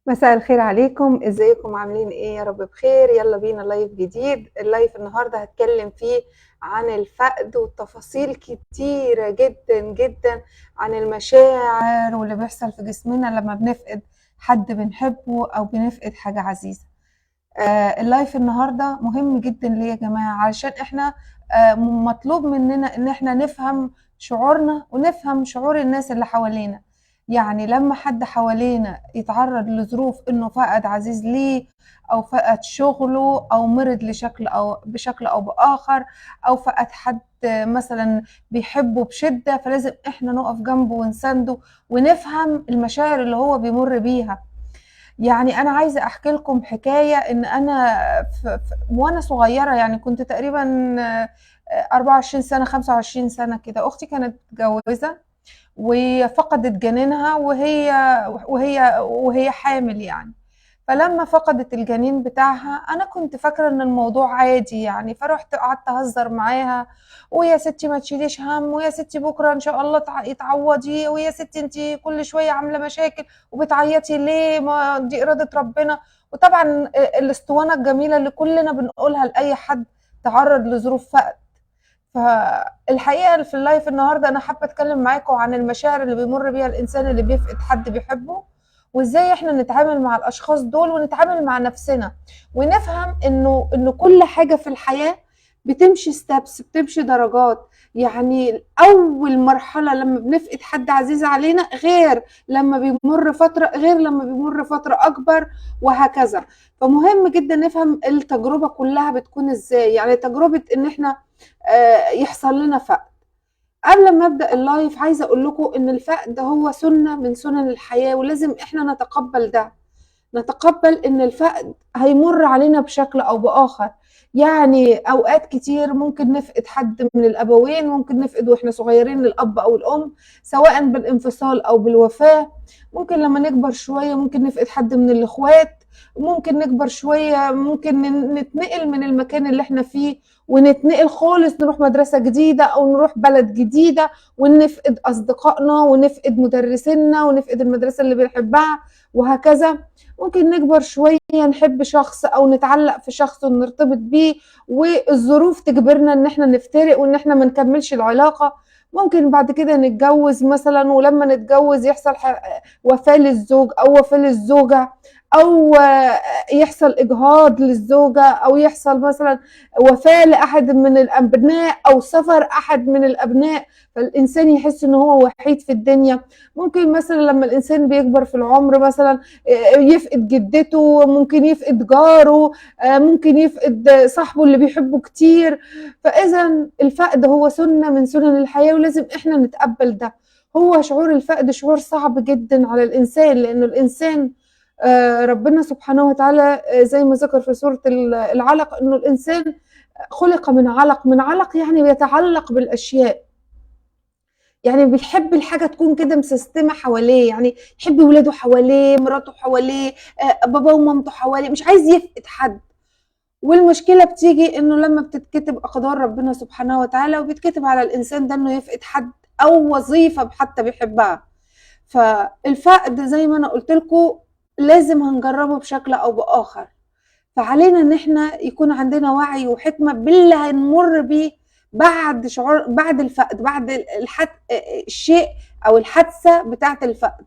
مساء الخير عليكم، ازيكم؟ عاملين ايه؟ يا رب بخير. يلا بينا live جديد. ال live النهارده هتكلم فيه عن الفقد وتفاصيل كتيرة جدا جدا عن المشاعر واللي بيحصل في جسمنا لما بنفقد حد بنحبه او بنفقد حاجة عزيزة. ال live النهارده مهم جدا ليه يا جماعة؟ علشان احنا مطلوب مننا ان احنا نفهم شعورنا ونفهم شعور الناس اللي حوالينا. يعني لما حد حوالينا يتعرض لظروف انه فقد عزيز ليه او فقد شغله او مرض لشكل او بشكل او باخر او فقد حد مثلا بيحبه بشدة، فلازم احنا نقف جنبه ونسنده ونفهم المشاعر اللي هو بيمر بيها. يعني انا عايزة احكي لكم حكاية ان انا وانا صغيرة، يعني كنت تقريبا 24 سنة 25 سنة كده، اختي كانت متجوزة وفقدت جنينها وهي حامل يعني. فلما فقدت الجنين بتاعها انا كنت فاكره ان الموضوع عادي يعني، فروحت قعدت اهزر معاها، ويا ستي ما تشيليش هم، ويا ستي بكره ان شاء الله يتعوضي، ويا ستي انت كل شوية عامله مشاكل وبتعيطي ليه، ما دي اراده ربنا. وطبعا الاسطوانة الجميلة اللي كلنا بنقولها لاي حد تعرض لظروف فقد. فالحقيقة في ال live النهارده انا حابة اتكلم معاكم عن المشاعر اللي بيمر بيها الانسان اللي بيفقد حد بيحبه، وازاي احنا نتعامل مع الاشخاص دول ونتعامل مع نفسنا، ونفهم انه كل حاجة في الحياة بتمشي steps، بتمشي درجات. يعني اول مرحلة لما بنفقد حد عزيز علينا غير لما بيمر فترة، غير لما بيمر فترة اكبر، وهكذا. فمهم جدا نفهم التجربة كلها بتكون ازاي، يعني تجربه ان احنا يحصل لنا فقد. قبل ما ابدا ال live عايزه اقول لكم ان الفقد هو سنة من سنن الحياة، ولازم احنا نتقبل ده، نتقبل ان الفقد هيمر علينا بشكل او باخر. يعني اوقات كتير ممكن نفقد حد من الابوين، ممكن نفقد واحنا صغيرين الاب او الام، سواء بالانفصال او بالوفاة. ممكن لما نكبر شوية ممكن نفقد حد من الاخوات، ممكن نكبر شوية ممكن نتنقل من المكان اللي احنا فيه ونتنقل خالص، نروح مدرسه جديدة او نروح بلد جديدة، ونفقد اصدقائنا ونفقد مدرسينا ونفقد المدرسة اللي بنحبها وهكذا. ممكن نكبر شوية نحب شخص او نتعلق في شخص ونرتبط بيه، والظروف تجبرنا ان احنا نفترق وان احنا ما نكملش العلاقة. ممكن بعد كده نتجوز مثلا، ولما نتجوز يحصل وفاه للزوج او وفاه للزوجة، او يحصل اجهاض للزوجة، او يحصل مثلا وفاه لاحد من الابناء او سفر احد من الابناء، فالانسان يحس ان هو وحيد في الدنيا. ممكن مثلا لما الانسان بيكبر في العمر مثلا يفقد جدته، ممكن يفقد جاره، ممكن يفقد صاحبه اللي بيحبه كتير. فاذا الفقد هو سنة من سنن الحياة، ولازم احنا نتقبل ده. هو شعور الفقد شعور صعب جدا على الانسان، لانه الانسان ربنا سبحانه وتعالى زي ما ذكر في سورة العلق انه الانسان خلق من علق. من علق يعني بيتعلق بالاشياء، يعني بيحب الحاجة تكون كده مسيستمه حواليه، يعني يحب ولاده حواليه، مراته حواليه، باباه ومامته حواليه، مش عايز يفقد حد. والمشكلة بتيجي انه لما بتتكتب اقدار ربنا سبحانه وتعالى وبيتكتب على الانسان ده انه يفقد حد او وظيفة حتى بيحبها. فالفقد زي ما انا قلت لكم لازم هنجربه بشكل او باخر، فعلينا ان احنا يكون عندنا وعي وحكمه باللي هنمر بيه بعد شعور، بعد الفقد، بعد الشيء او الحادثة بتاعه الفقد.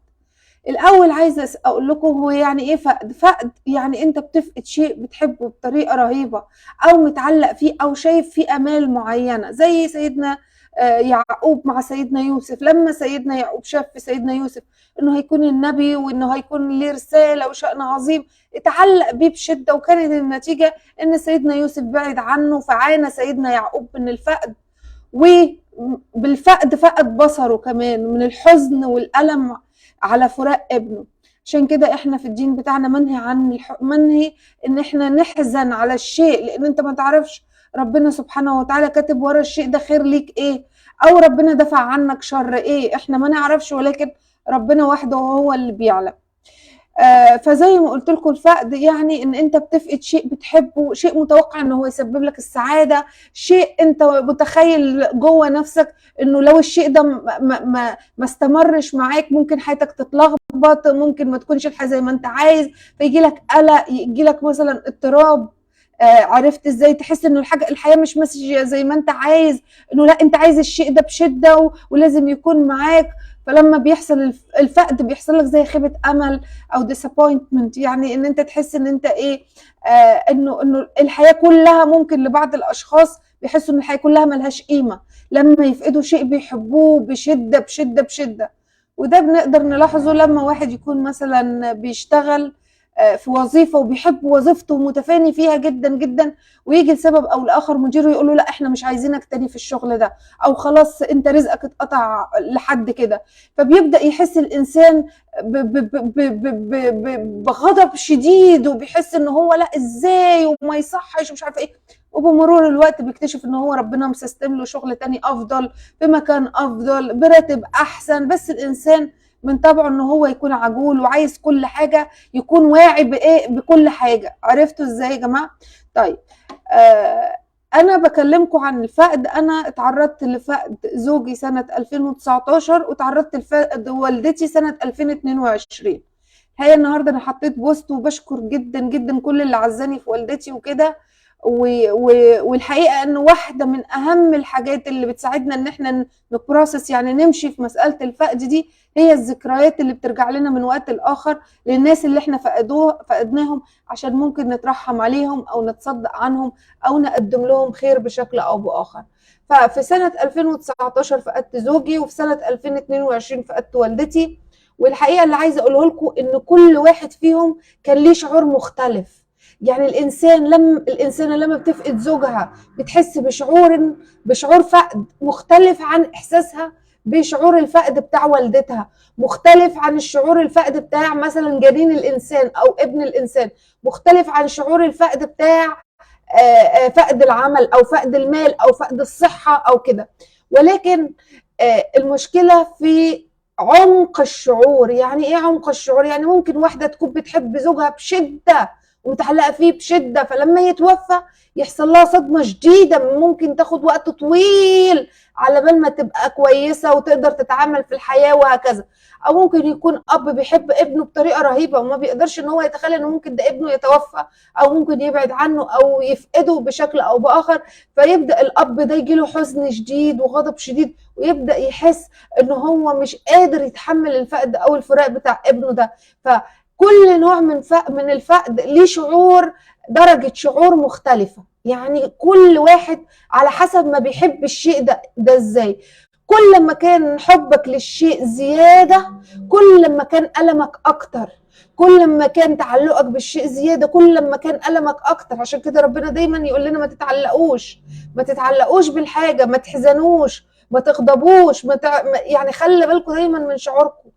الاول عايزه اقول لكم هو يعني ايه فقد. فقد يعني انت بتفقد شيء بتحبه بطريقة رهيبة، او متعلق فيه، او شايف فيه امال معينة، زي سيدنا يعقوب مع سيدنا يوسف. لما سيدنا يعقوب شاف في سيدنا يوسف انه هيكون النبي وانه هيكون ليه رسالة وشأن عظيم، اتعلق بيه بشده، وكانت النتيجة ان سيدنا يوسف بعد عنه، فعانى سيدنا يعقوب من الفقد، وبالفقد فقد بصره كمان من الحزن والألم على فراق ابنه. عشان كده احنا في الدين بتاعنا منهي عن منهي ان احنا نحزن على الشيء، لان انت ما تعرفش ربنا سبحانه وتعالى كاتب ورا الشيء ده خير ليك ايه، او ربنا دفع عنك شر ايه، احنا ما نعرفش، ولكن ربنا وحده هو اللي بيعلم. فزي ما قلت لكم الفقد يعني ان انت بتفقد شيء بتحبه، شيء متوقع ان هو يسبب لك السعادة، شيء انت متخيل جوه نفسك انه لو الشيء ده ما استمرش معاك ممكن حياتك تتلخبط، ممكن ما تكونش الحياة زي ما انت عايز، فيجي لك قلق، يجي لك مثلا اضطراب. عرفت ازاي تحس انه الحياة مش ماشية زي ما انت عايز، انه لا انت عايز الشيء ده بشده ولازم يكون معاك. فلما بيحصل الفقد بيحصل لك زي خيبه امل او disappointment، يعني ان انت تحس ان انت ايه، انه الحياة كلها، ممكن لبعض الاشخاص بيحسوا ان الحياة كلها ملهاش قيمة لما يفقدوا شيء بيحبوه بشده بشده بشده. وده بنقدر نلاحظه لما واحد يكون مثلا بيشتغل في وظيفة وبيحب وظيفته ومتفاني فيها جدا جدا، ويجي لسبب او لاخر مديره يقول له لا احنا مش عايزينك تاني في الشغل ده، او خلاص انت رزقك اتقطع لحد كده. فبيبدا يحس الانسان بغضب شديد، وبيحس ان هو لا ازاي وما يصحش ومش عارفه ايه. وبمرور الوقت بيكتشف ان هو ربنا مسستم له شغل تاني افضل، في مكان افضل، براتب احسن. بس الانسان من طبعه ان هو يكون عجول وعايز كل حاجة، يكون واعي بايه، بكل حاجة. عرفتوا ازاي يا جماعة؟ طيب انا بكلمكم عن الفقد. انا اتعرضت لفقد زوجي سنة 2019، وتعرضت لفقد والدتي سنة 2022. الحقيقة النهارده انا حطيت post وبشكر جدا جدا كل اللي عزاني في والدتي وكده، والحقيقة ان واحدة من اهم الحاجات اللي بتساعدنا ان احنا ن process، يعني نمشي في مسالة الفقد دي، هي الذكريات اللي بترجع لنا من وقت لاخر للناس اللي احنا فقدناهم، عشان ممكن نترحم عليهم او نتصدق عنهم او نقدم لهم خير بشكل او باخر. ففي سنة 2019 فقدت زوجي، وفي سنة 2022 فقدت والدتي. والحقيقة اللي عايزه اقوله لكم ان كل واحد فيهم كان ليه شعور مختلف. يعني الانسانة لما بتفقد زوجها بتحس بشعور فقد مختلف عن احساسها بشعور الفقد بتاع والدتها، مختلف عن الشعور الفقد بتاع مثلا جنين الانسان او ابن الانسان، مختلف عن شعور الفقد بتاع فقد العمل او فقد المال او فقد الصحة او كده. ولكن المشكلة في عمق الشعور. يعني ايه عمق الشعور؟ يعني ممكن واحدة تكون بتحب زوجها بشده ومتعلقه فيه بشده، فلما يتوفى يحصل لها صدمة شديدة، ممكن تاخد وقت طويل على بال ما تبقى كويسة وتقدر تتعامل في الحياة وهكذا. او ممكن يكون اب بيحب ابنه بطريقة رهيبة وما بيقدرش ان هو يتخيل ان ممكن ده ابنه يتوفى او ممكن يبعد عنه او يفقده بشكل او باخر، فيبدا الاب ده يجيله حزن شديد وغضب شديد، ويبدا يحس ان هو مش قادر يتحمل الفقد او الفراق بتاع ابنه ده. فكل نوع من الفقد ليه شعور، درجة شعور مختلفة. يعني كل واحد على حسب ما بيحب الشيء ده ازاي. كل ما كان حبك للشيء زيادة، كل ما كان ألمك أكتر، كل ما كان تعلقك بالشيء زيادة، كل ما كان ألمك أكتر. عشان كده ربنا دايما يقول لنا ما تتعلقوش، ما تتعلقوش بالحاجة، ما تحزنوش، ما تغضبوش، يعني خلي بالكم دايما من شعوركم،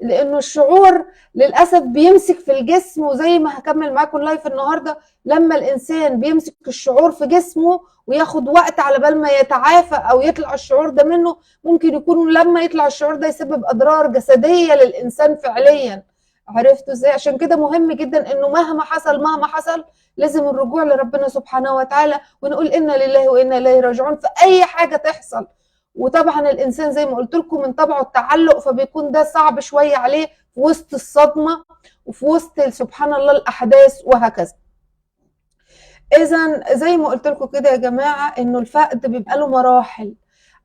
لانه الشعور للاسف بيمسك في الجسم. وزي ما هكمل معاكم اللايف النهارده، لما الانسان بيمسك الشعور في جسمه وياخد وقت على بال ما يتعافى او يطلع الشعور ده منه، ممكن يكون لما يطلع الشعور ده يسبب اضرار جسدية للانسان فعليا. عرفتوا ازاي؟ عشان كده مهم جدا انه مهما حصل مهما حصل لازم الرجوع لربنا سبحانه وتعالى، ونقول انا لله وانا اليه راجعون في اي حاجة تحصل. وطبعا الانسان زي ما قلت لكم من طبعه التعلق، فبيكون ده صعب شوية عليه في وسط الصدمة وفي وسط سبحان الله الاحداث وهكذا. اذا زي ما قلت لكم كده يا جماعة انه الفقد بيبقى له مراحل.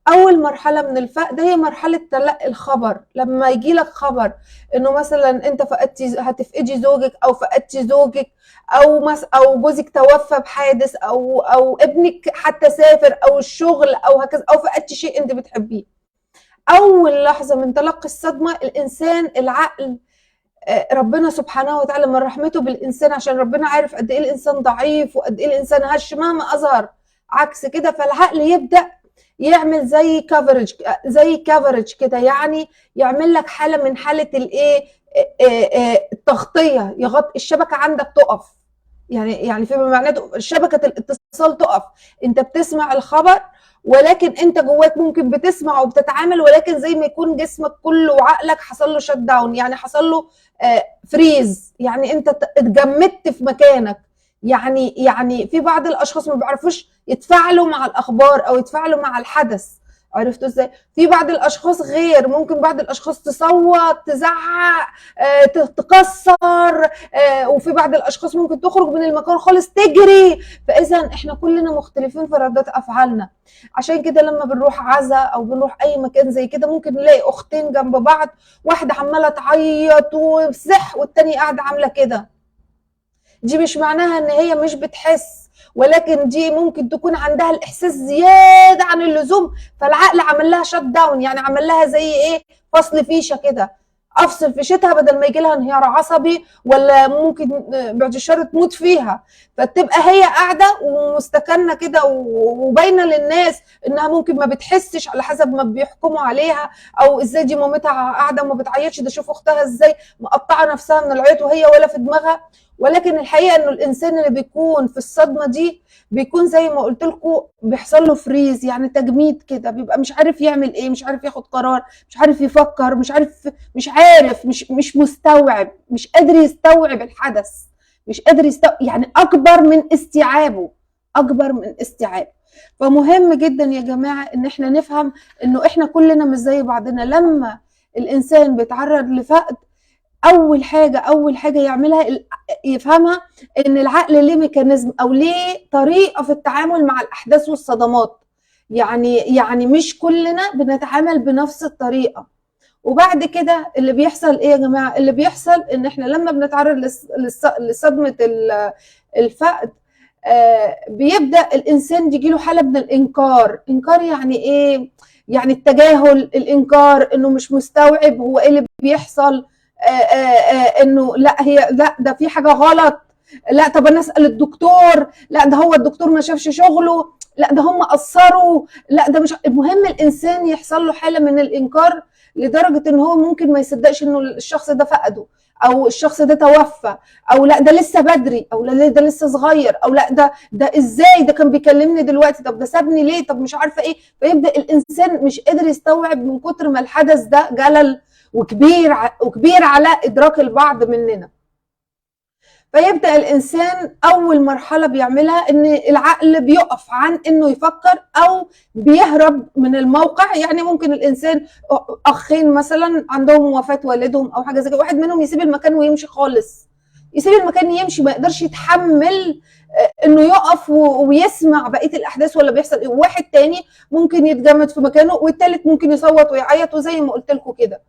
اول مرحلة من الفقد هي مرحلة تلقي الخبر. لما يجي لك خبر انه مثلا انت فقدتي، هتفقدي زوجك او فقدتي زوجك، او جوزك توفى بحادث، او ابنك حتى سافر، او الشغل او هكذا، او فقدتي شيء انت بتحبيه. اول لحظة من تلقي الصدمة الانسان العقل، ربنا سبحانه وتعالى من رحمته بالانسان، عشان ربنا عارف قد ايه الانسان ضعيف وقد ايه الانسان هش مهما اظهر عكس كده، فالعقل يبدا يعمل زي coverage كده، يعني يعمل لك حاله من حاله الايه، التغطية، يغطي الشبكة عندك تقف، يعني فيما معناته شبكة الاتصال تقف. انت بتسمع الخبر ولكن انت جواك ممكن بتسمع وبتتعامل، ولكن زي ما يكون جسمك كله وعقلك حصل له shut down، يعني حصل له freeze، يعني انت اتجمدت في مكانك. يعني في بعض الاشخاص ما بيعرفوش يتفاعلوا مع الاخبار او يتفاعلوا مع الحدث، عرفتوا ازاي؟ في بعض الاشخاص غير، ممكن بعض الاشخاص تصوت، تزعق، تكسر، وفي بعض الاشخاص ممكن تخرج من المكان خالص تجري. فاذا احنا كلنا مختلفين في ردات افعالنا. عشان كده لما بنروح عزا او بنروح اي مكان زي كده ممكن نلاقي اختين جنب بعض، واحدة عماله تعيط وبزح والتانية قاعدة عامله كده. دي مش معناها ان هي مش بتحس، ولكن دي ممكن تكون عندها الاحساس زيادة عن اللزوم، فالعقل عمل لها shut down، يعني عمل لها زي ايه، فصل فيشه كده، افصل فيشتها بدل ما يجي لها انهيار عصبي ولا ممكن بعد الشر تموت فيها. فتبقى هي قاعدة ومستكنه كده وباينه للناس انها ممكن ما بتحسش على حسب ما بيحكموا عليها، او ازاي دي مامتها قاعدة وما بتعيطش، ده شوف اختها ازاي مقطعه نفسها من العياط وهي ولا في دماغها. ولكن الحقيقة انه الانسان اللي بيكون في الصدمة دي بيكون زي ما قلت لكم بيحصل له freeze، يعني تجميد كده، بيبقى مش عارف يعمل ايه، مش عارف ياخد قرار، مش عارف يفكر، مش عارف مش عارف مش مش مستوعب، مش قادر يستوعب الحدث، مش قادر يستوعب، يعني اكبر من استيعابه، اكبر من استيعابه. فمهم جدا يا جماعة ان احنا نفهم انه احنا كلنا مش زي بعضنا. لما الانسان بيتعرض لفقد، اول حاجة يعملها يفهمها ان العقل ليه mechanism او ليه طريقه في التعامل مع الاحداث والصدمات، يعني مش كلنا بنتعامل بنفس الطريقة. وبعد كده اللي بيحصل ايه يا جماعة؟ اللي بيحصل ان احنا لما بنتعرض لصدمه الفقد، بيبدا الانسان يجيله حاله من الانكار. انكار يعني ايه؟ يعني التجاهل، الانكار، انه مش مستوعب هو ايه اللي بيحصل، انه لا هي لا ده في حاجة غلط، لا طب انا اسال الدكتور، لا ده هو الدكتور ما شافش شغله، لا ده هم قصروا، لا ده مش. المهم الانسان يحصل له حاله من الانكار لدرجة ان هو ممكن ما يصدقش انه الشخص ده فقده، او الشخص ده توفى، او لا ده لسه بدري، او لا ده لسه صغير، او لا ده ازاي ده كان بيكلمني دلوقتي، طب ده سابني ليه، طب مش عارفه ايه. فيبدا الانسان مش قادر يستوعب من كتر ما الحدث ده جلل وكبير على ادراك البعض مننا. فيبدا الانسان اول مرحلة بيعملها ان العقل بيقف عن انه يفكر او بيهرب من الموقع. يعني ممكن الانسان اخين مثلا عندهم وفاه والدهم او حاجة زي كده، واحد منهم يسيب المكان ويمشي خالص، يسيب المكان يمشي، ما يقدرش يتحمل انه يقف ويسمع بقية الاحداث ولا بيحصل ايه. واحد تاني ممكن يتجمد في مكانه، والتالت ممكن يصوت ويعيط وزي ما قلت لكم كده.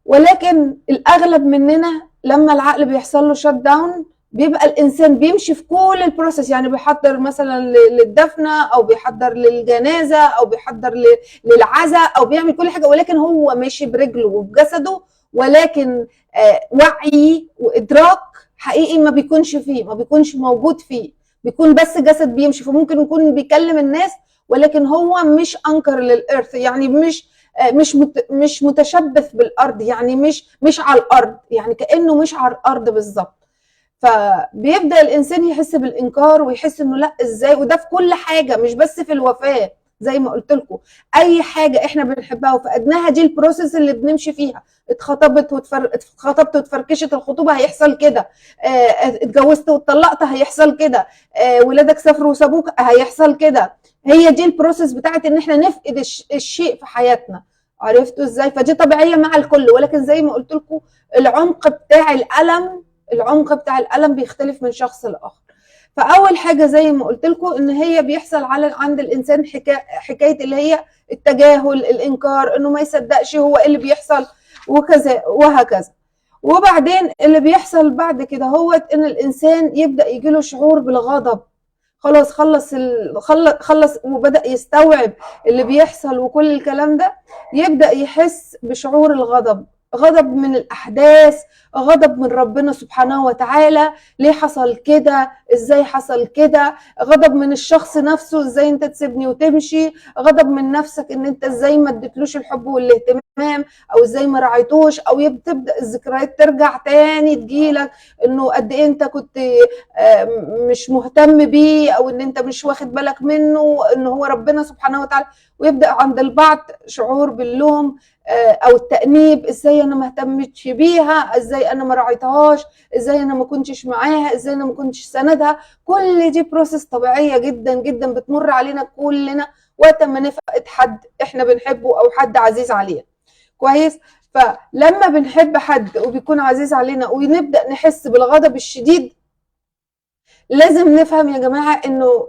ولكن الاغلب مننا لما العقل بيحصل له shut down بيبقى الانسان بيمشي في كل ال process، يعني بيحضر مثلا للدفنه او بيحضر للجنازة او بيحضر للعزاء او بيعمل كل حاجة، ولكن هو ماشي برجله وبجسده، ولكن وعي وادراك حقيقي ما بيكونش فيه، ما بيكونش موجود فيه، بيكون بس جسد بيمشي. فممكن يكون بيكلم الناس ولكن هو مش anchor لل earth، يعني مش متشبث بالارض، يعني مش على الارض، يعني كانه مش على الارض بالظبط. فبيبدا الانسان يحس بالانكار ويحس انه لا ازاي، وده في كل حاجة مش بس في الوفاة زي ما قلت لكم، اي حاجة احنا بنحبها وفقدناها دي ال process اللي بنمشي فيها. اتخطبت واتفركشت الخطوبة هيحصل كده، اتجوزت واتطلقت هيحصل كده، ولادك سافروا وسابوك هيحصل كده. هي دي ال process بتاعت ان احنا نفقد الشيء في حياتنا، عرفتوا ازاي؟ فدي طبيعية مع الكل، ولكن زي ما قلت لكم العمق بتاع الالم بيختلف من شخص لاخر. فاول حاجة زي ما قلت لكم ان هي بيحصل عند الانسان حكاية اللي هي التجاهل، الانكار، انه ما يصدقش هو ايه اللي بيحصل وكذا وهكذا. وبعدين اللي بيحصل بعد كده هو ان الانسان يبدا يجيله شعور بالغضب، خلاص خلص وبدا يستوعب اللي بيحصل وكل الكلام ده، يبدا يحس بشعور الغضب. غضب من الأحداث، غضب من ربنا سبحانه وتعالى، ليه حصل كده، ازاي حصل كده، غضب من الشخص نفسه، ازاي انت تسيبني وتمشي، غضب من نفسك ان انت ازاي ما اديتلوش الحب والاهتمام، او ازاي ما راعيتوش، او تبدا الذكريات ترجع تاني تجيلك انه قد ايه انت كنت مش مهتم بيه، او ان انت مش واخد بالك منه، ان هو ربنا سبحانه وتعالى. ويبدا عند البعض شعور باللوم او التأنيب، ازاي انا ما اهتمتش بيها، ازاي انا ما راعيتهاش، ازاي انا ما كنتش معاها، ازاي انا ما كنتش سندها. كل دي process طبيعية جدا جدا بتمر علينا كلنا وقت ما نفقد حد احنا بنحبه او حد عزيز علينا. كويس؟ فلما بنحب حد وبيكون عزيز علينا ونبدأ نحس بالغضب الشديد، لازم نفهم يا جماعة انه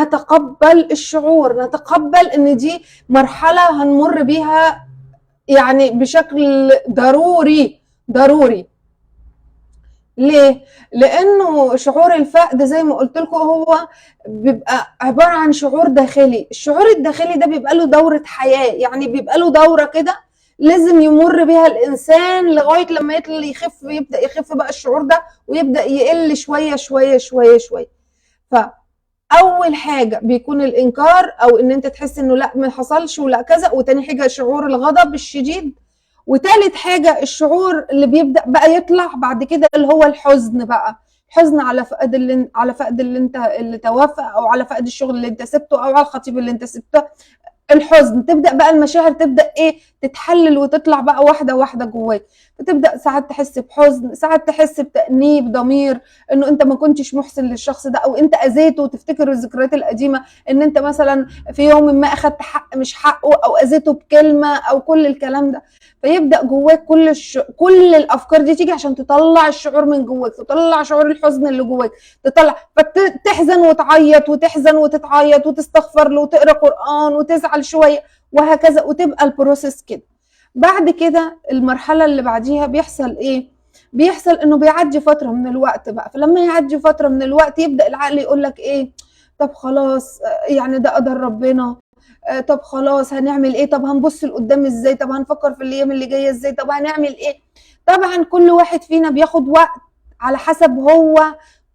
نتقبل الشعور، نتقبل ان دي مرحلة هنمر بيها يعني بشكل ضروري ضروري. ليه؟ لانه شعور الفقد زي ما قلت لكم هو بيبقى عبارة عن شعور داخلي. الشعور الداخلي ده بيبقى له دورة حياة، يعني بيبقى له دورة كده لازم يمر بيها الانسان لغاية لما يخف، يبدأ يخف بقى الشعور ده ويبدأ يقل شوية شوية شوية شوية. فأول حاجة بيكون الإنكار، أو إن أنت تحس إنه لا ما حصلش ولا كذا، وتاني حاجة شعور الغضب الشديد، وتالت حاجة الشعور اللي بيبدأ بقى يطلع بعد كده اللي هو الحزن بقى، الحزن على فقد اللي، على فقد اللي أنت اللي توفى، أو على فقد الشغل اللي أنت سبته، أو على الخطيب اللي أنت سبته. الحزن تبدأ بقى المشاعر تبدأ إيه تتحلل وتطلع بقى واحدة واحدة جواك. فتبدأ ساعات تحس بحزن، ساعات تحس بتأنيب ضمير إنه أنت ما كنتش محسن للشخص ده، أو أنت أذيته، وتفتكر الذكريات القديمة إن أنت مثلا في يوم ما أخدت حق مش حقه، أو أذيته بكلمة، أو كل الكلام ده. فيبدأ جواك كل الأفكار دي تيجي عشان تطلع الشعور من جواك، تطلع شعور الحزن اللي جواك، تطلع، فتحزن وتعيط وتحزن وتتعيط وتستغفر له وتقرأ قرآن وتزعل شوية وهكذا، وتبقى ال process كده. بعد كده المرحلة اللي بعديها بيحصل ايه؟ بيحصل انه بيعدي فترة من الوقت بقى. فلما يعدي فترة من الوقت يبدأ العقل يقول لك ايه، طب خلاص يعني ده قدر ربنا، طب خلاص هنعمل ايه، طب هنبص لقدام ازاي، طب هنفكر في الايام اللي جاية ازاي، طب هنعمل ايه. طبعا كل واحد فينا بياخد وقت على حسب هو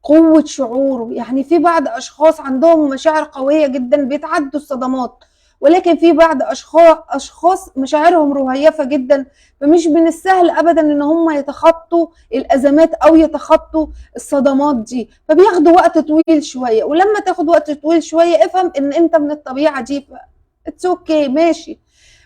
قوة شعوره. يعني في بعض اشخاص عندهم مشاعر قوية جدا بيتعدوا الصدمات، ولكن في بعض اشخاص مشاعرهم رهيفة جدا، فمش من السهل ابدا ان هم يتخطوا الازمات او يتخطوا الصدمات دي، فبياخدوا وقت طويل شوية. ولما تاخد وقت طويل شوية افهم ان انت من الطبيعة دي، it's okay ماشي.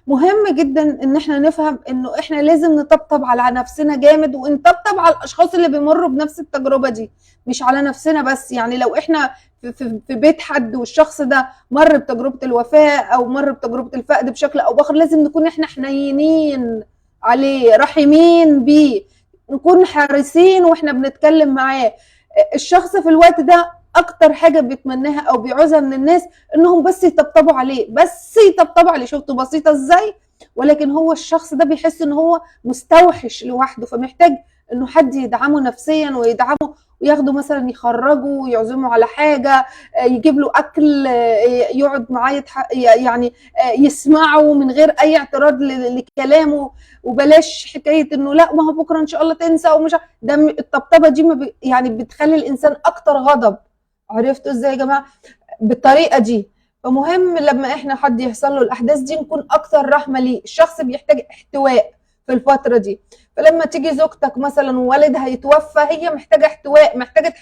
مهم جدا ان احنا نفهم انه احنا لازم نطبطب على نفسنا جامد، ونطبطب على الاشخاص اللي بيمروا بنفس التجربة دي، مش على نفسنا بس. يعني لو احنا في بيت حد والشخص ده مر بتجربة الوفاة او مر بتجربة الفقد بشكل او باخر، لازم نكون احنا حنينين عليه، رحيمين بيه، نكون حريصين واحنا بنتكلم معاه. الشخص في الوقت ده اكتر حاجة بيتمناها او بيعوزها من الناس انهم بس يطبطبوا عليه، بس يطبطبوا عليه. شفتوا بسيطة ازاي؟ ولكن هو الشخص ده بيحس ان هو مستوحش لوحده، فمحتاج انه حد يدعمه نفسيا ويدعمه وياخده مثلا يخرجه ويعزمه على حاجة، يجيب له اكل، يقعد معاه يعني يسمعه من غير اي اعتراض لكلامه، وبلاش حكاية انه لا ما هو بكره ان شاء الله تنسى ومش ده. الطبطبه دي ما يعني بتخلي الانسان اكتر غضب. عرفتوا ازاي يا جماعة بالطريقة دي؟ فمهم لما احنا حد يحصل له الاحداث دي نكون اكتر رحمه ليه. الشخص بيحتاج احتواء في الفترة دي. فلما تيجي زوجتك مثلا ووالدها يتوفى، هي محتاجه احتواء، محتاجه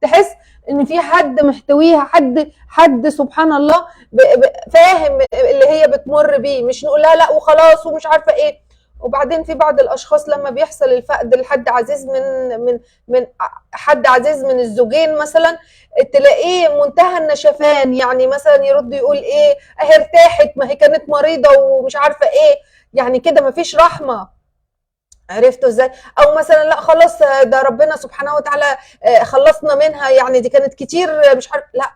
تحس ان في حد محتويها، حد سبحان الله فاهم اللي هي بتمر بيه، مش نقول لها لا وخلاص ومش عارفه ايه. وبعدين في بعض الاشخاص لما بيحصل الفقد لحد عزيز من من من حد عزيز من الزوجين مثلا، تلاقيه منتهى النشفان، يعني مثلا يرد يقول ايه، اهي ارتاحت، ما هي كانت مريضه ومش عارفه ايه، يعني كده ما فيش رحمه. عرفتوا ازاي؟ او مثلا لا خلاص ده ربنا سبحانه وتعالى خلصنا منها، يعني دي كانت كتير مش عارف، لا.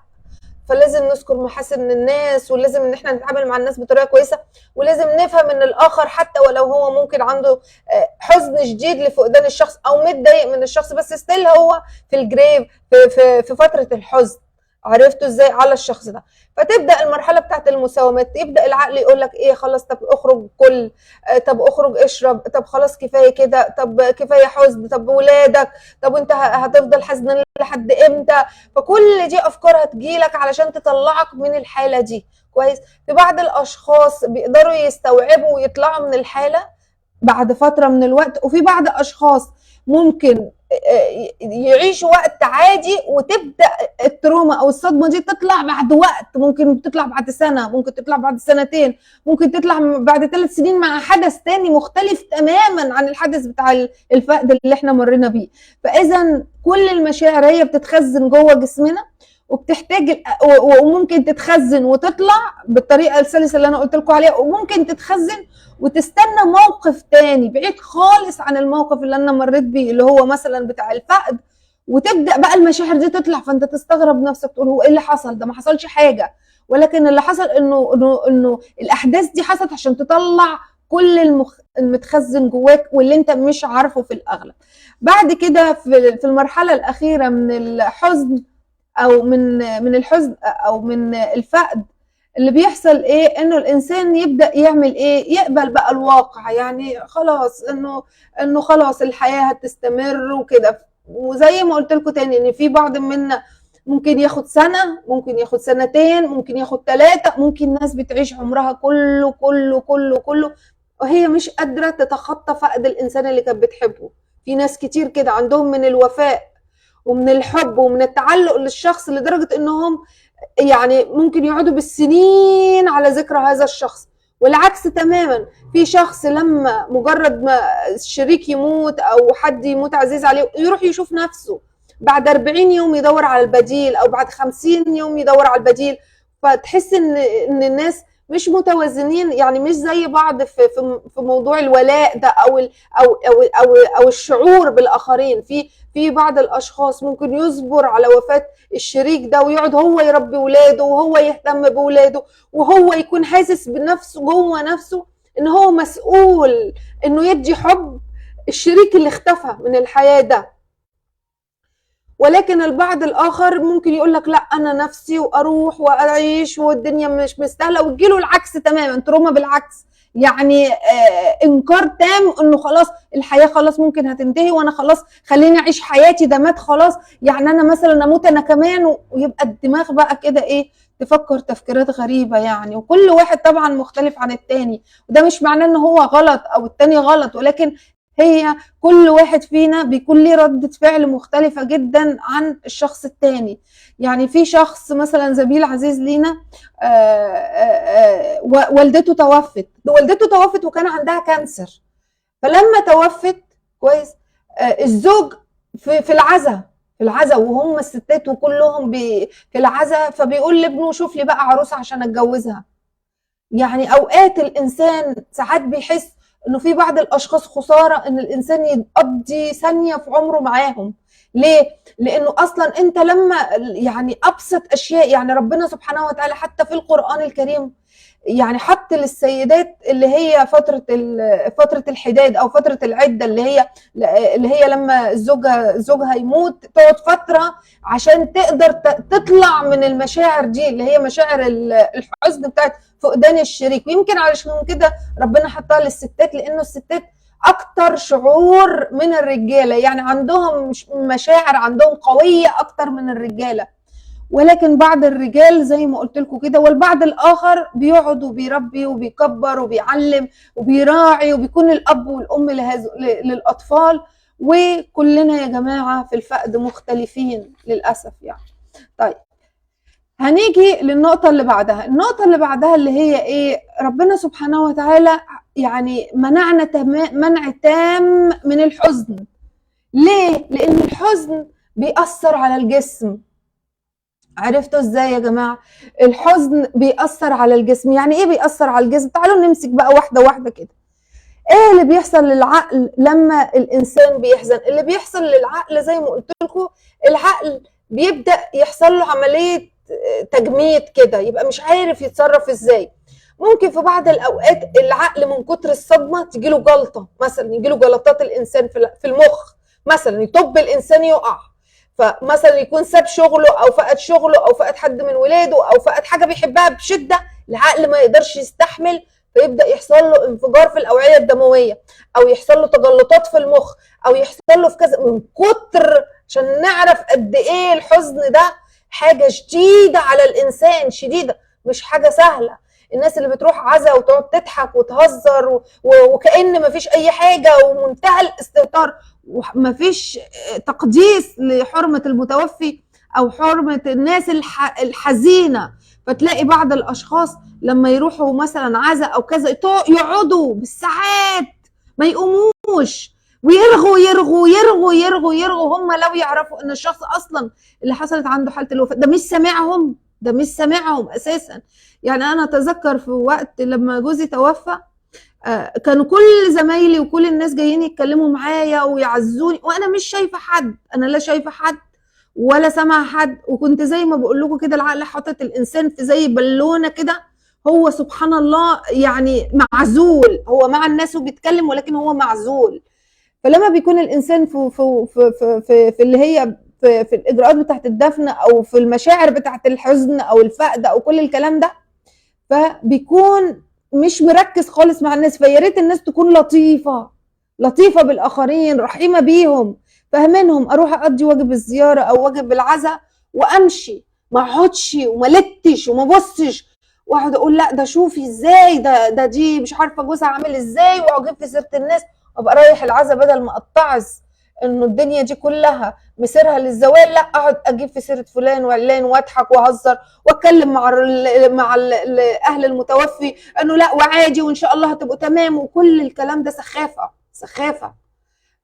فلازم نذكر محاسن الناس، ولازم ان احنا نتعامل مع الناس بطريقة كويسة، ولازم نفهم ان الاخر حتى ولو هو ممكن عنده حزن شديد لفقدان الشخص او متضايق من الشخص، بس still هو في ال grief، في فترة الحزن. عرفتوا ازاي؟ على الشخص ده. فتبدا المرحلة بتاعت المساومات، يبدا العقل يقول لك ايه، خلاص طب اخرج كل، طب اخرج اشرب، طب خلاص كفاية كده، طب كفاية حزن، طب ولادك، طب انت هتفضل حزنان لحد امتى؟ فكل دي افكار هتجيلك علشان تطلعك من الحالة دي. كويس. في بعض الاشخاص بيقدروا يستوعبوا ويطلعوا من الحالة بعد فترة من الوقت، وفي بعض اشخاص ممكن يعيشوا وقت عادي وتبدا ال trauma او الصدمة دي تطلع بعد وقت، ممكن تطلع بعد سنة، ممكن تطلع بعد سنتين، ممكن تطلع بعد 3 سنين مع حدث تاني مختلف تماما عن الحدث بتاع الفقد اللي احنا مرينا بيه. فاذا كل المشاعر هي بتتخزن جوه جسمنا، وبتحتاج وممكن تتخزن وتطلع بالطريقة السلسه اللي انا قلت لكم عليها، وممكن تتخزن وتستنى موقف تاني بعيد خالص عن الموقف اللي انا مريت بيه اللي هو مثلا بتاع الفقد، وتبدا بقى المشاعر دي تطلع. فانت تستغرب نفسك تقول هو ايه اللي حصل ده؟ ما حصلش حاجة، ولكن اللي حصل انه انه انه الاحداث دي حصلت عشان تطلع كل المتخزن جواك واللي انت مش عارفه في الاغلب. بعد كده في المرحلة الاخيرة من الحزن او من الحزن او من الفقد، اللي بيحصل ايه؟ انه الانسان يبدا يعمل ايه؟ يقبل بقى الواقع، يعني خلاص انه خلاص الحياة هتستمر وكده. وزي ما قلت لكم تاني ان في بعض منا ممكن ياخد سنة، ممكن ياخد سنتين، ممكن ياخد 3، ممكن ناس بتعيش عمرها كله كله كله كله وهي مش قادرة تتخطى فقد الانسان اللي كانت بتحبه. في ناس كتير كده عندهم من الوفاء ومن الحب ومن التعلق للشخص لدرجة انهم يعني ممكن يقعدوا بالسنين على ذكرى هذا الشخص. والعكس تماما، في شخص لما مجرد ما الشريك يموت او حد يموت عزيز عليه يروح يشوف نفسه بعد 40 يوم يدور على البديل، او بعد 50 يوم يدور على البديل. فتحس ان الناس مش متوازنين، يعني مش زي بعض في في موضوع الولاء ده او ال او او او او الشعور بالاخرين. في بعض الاشخاص ممكن يصبر على وفاة الشريك ده ويقعد هو يربي ولاده وهو يهتم بولاده وهو يكون حاسس بنفسه جوه نفسه ان هو مسؤول انه يدي حب الشريك اللي اختفى من الحياة ده. ولكن البعض الاخر ممكن يقول لك لا انا نفسي واروح واعيش والدنيا مش مستاهلة، وتجيله العكس تماما، تروما بالعكس، يعني انكار تام انه خلاص الحياة خلاص ممكن هتنتهي وانا خلاص خليني اعيش حياتي، ده مات خلاص، يعني انا مثلا اموت انا كمان. ويبقى الدماغ بقى كده ايه، تفكر تفكيرات غريبة يعني. وكل واحد طبعا مختلف عن التاني، وده مش معناه ان هو غلط او التاني غلط، ولكن هي كل واحد فينا بيكون ليه ردة فعل مختلفة جدا عن الشخص التاني. يعني في شخص مثلا زميل عزيز لينا والدته توفت، والدته توفت وكان عندها cancer، فلما توفت كويس الزوج في العزاء، في العزاء وهم الستات وكلهم في العزاء، فبيقول لابنه شوف لي بقى عروسة عشان اتجوزها. يعني اوقات الانسان ساعات بيحس انه في بعض الاشخاص خسارة ان الانسان يقضي ثانية في عمره معاهم. ليه؟ لانه اصلا انت لما يعني ابسط اشياء، يعني ربنا سبحانه وتعالى حتى في القران الكريم يعني حط للسيدات اللي هي فترة الحداد او فترة العدة اللي هي لما زوجها يموت تقعد فترة عشان تقدر تطلع من المشاعر دي اللي هي مشاعر الحزن بتاعت فقدان الشريك. ويمكن علشان كده ربنا حطها للستات، لانه الستات اكتر شعور من الرجالة، يعني عندهم مشاعر عندهم قوية اكتر من الرجالة. ولكن بعض الرجال زي ما قلت لكم كده، والبعض الاخر بيقعد وبيربي وبيكبر وبيعلم وبيراعي وبيكون الاب والام للاطفال. وكلنا يا جماعة في الفقد مختلفين للاسف يعني. طيب هنيجي للنقطة اللي بعدها، النقطة اللي بعدها اللي هي ايه؟ ربنا سبحانه وتعالى يعني منعنا منع تام من الحزن. ليه؟ لان الحزن بيأثر على الجسم. عرفتوا ازاي يا جماعة؟ الحزن بيأثر على الجسم. يعني ايه بيأثر على الجسم؟ تعالوا نمسك بقى واحدة واحدة كده. ايه اللي بيحصل للعقل لما الانسان بيحزن؟ اللي بيحصل للعقل زي ما قلت لكم، العقل بيبدأ يحصل له عملية تجميد كده، يبقى مش عارف يتصرف ازاي. ممكن في بعض الاوقات العقل من كتر الصدمة تجيله جلطة مثلا، يجيله جلطات الانسان في المخ مثلا، يطب الانسان يقع. فمثلا يكون ساب شغله او فقد شغله او فقد حد من ولاده او فقد حاجة بيحبها بشده، العقل ما يقدرش يستحمل، فيبدا يحصل له انفجار في الاوعية الدموية، او يحصل له تجلطات في المخ، او يحصل له في كذا، من كتر، عشان نعرف قد ايه الحزن ده حاجة شديدة على الانسان، شديدة، مش حاجة سهلة. الناس اللي بتروح عزا وتقعد تضحك وتهزر وكأن مفيش اي حاجة ومنتهى الاستهتار ومفيش تقديس لحرمة المتوفي او حرمه الناس الحزينة. فتلاقي بعض الاشخاص لما يروحوا مثلا عزا او كذا يقعدوا بالساعات ما يقوموش، ويرغوا يرغوا يرغوا يرغوا يرغوا. هم لو يعرفوا ان الشخص اصلا اللي حصلت عنده حاله الوفاة ده مش سامعهم، ده مش سامعهم اساسا. يعني انا اتذكر في وقت لما جوزي توفى، كانوا كل زمايلي وكل الناس جايين يتكلموا معايا ويعزوني، وانا مش شايفه حد، انا لا شايفه حد ولا سامعه حد. وكنت زي ما بقول لكم كده، العقل حاطط الانسان في زي بالونه كده، هو سبحان الله يعني معزول، هو مع الناس وبيتكلم ولكن هو معزول. فلما بيكون الانسان في في في في, في, في اللي هي في الاجراءات بتاعت الدفن او في المشاعر بتاعت الحزن او الفقد او كل الكلام ده، فبيكون مش مركز خالص مع الناس. فيا ريت الناس تكون لطيفة، لطيفة بالاخرين، رحيمه بيهم، فاهمينهم. اروح اقضي واجب الزيارة او واجب العزاء وامشي، ما اقعدش وما لتش وما بصش واقعد اقول لا ده شوفي ازاي، ده دي مش عارفه جوزها عامل ازاي، واقعد اجيب في سيره الناس. ابقى رايح العزاء بدل ما اتعظ انه الدنيا دي كلها مسيرها للزوال، لا اقعد اجيب في سيره فلان وعلان واضحك واهزر واتكلم مع ال اهل المتوفي انه لا وعادي وان شاء الله هتبقوا تمام، وكل الكلام ده سخافة سخافة.